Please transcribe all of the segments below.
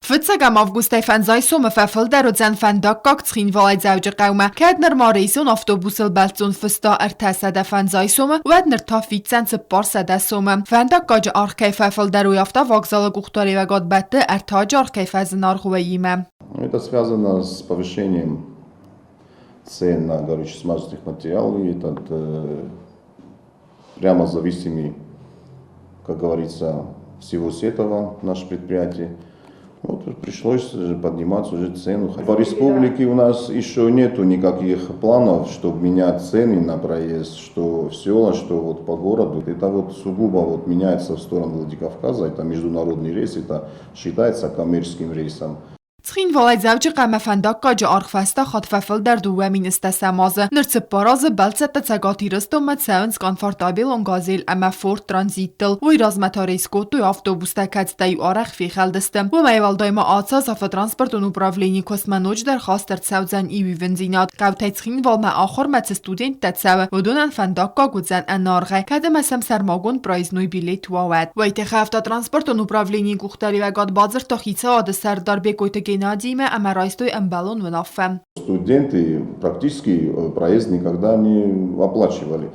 Фыццӕгӕм августӕй фӕндзай сомы фӕфылдӕр уыдзӕн фӕндаггаг Цхинвалӕй Дзӕуджыхъӕумӕ. Кӕд нырма рейсон автобусыл бӕлццон фыста 350 сомы, уӕд ныр та фиддзӕн 400 сомы. Фӕндаггаджы аргъ кӕй фӕфылдӕр, уый автовокзалы къухдариуӕгад бӕтты ӕртаджы аргъ кӕй фӕзынаргъ уыимӕ. Это связано с повышением цен на горюче-смазочных материалов. Это прямо зависимый, как говорится, всего с этого наше предприятие. Вот пришлось поднимать уже цену. По республике у нас еще нету никаких планов, чтобы менять цены на проезд, что в села, что вот по городу. Это вот сугубо вот меняется в сторону Владикавказа, это международный рейс, это считается коммерческим рейсом. Цхинвалӕй Дзӕуджыхъӕумӕ фӕндаггаджы аргъ фӕстаг хатт фӕфылдӕр 2 080 азы. Ныр 4 азы бӕлццӕттӕ Цӕгат Ирыстонмӕ цӕуынц комфортабелон «Газель» ӕмӕ «Форд Транзиттыл». Уый размӕ та рейс кодтой автобустӕ, кӕцытӕ-иу арӕх фехӕлдысты. Уымӕй уӕлдай ма ацы аз автотранспортон управленийы куыстмӕ ноджыдӕр хаст ӕрцӕудзӕн иу ивындзинад. Хъӕутӕй Цхинвалмӕ ахуырмӕ цы студенттӕ цӕуы, уыдонӕн фӕндаггаг уыдзӕн ӕнӕаргъӕй, кӕд ӕмӕ сӕм сӕрмагонд проездной билет уа, уӕд. Уый тыххӕй автотранспортон управленийы къухдариуӕгад бадзырдта хицауады сӕрдар Бекъойты Геннадиимӕ ӕмӕ райстой ӕмбӕлон уынаффӕ. Студенты практически проезд никогда не оплачивали.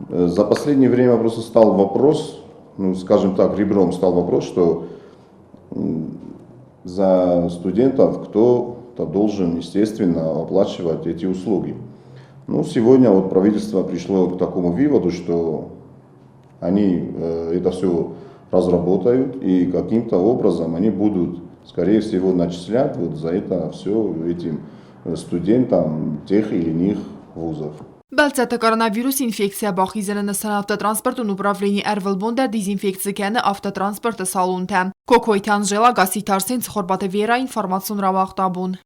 За последнее время просто стал вопрос, ну, скажем так, ребром стал вопрос, что за студентов кто-то должен, естественно, оплачивать эти услуги. Ну, сегодня вот правительство пришло к такому выводу, что они это все разработают и каким-то образом они будут, скорее всего, начислять вот за это все этим студентам тех или иных вузов. Бӕлццӕтты коронавирусы инфекцийӕ бахизыны нысан автотранспортон управлени ӕрвылбон дӕр дезинфекци кӕны автотранспорты салонтӕ. Кокойты Анжела, Гасситы Арсен, Цхуырбаты Вера, информацион рауагъд «Абон».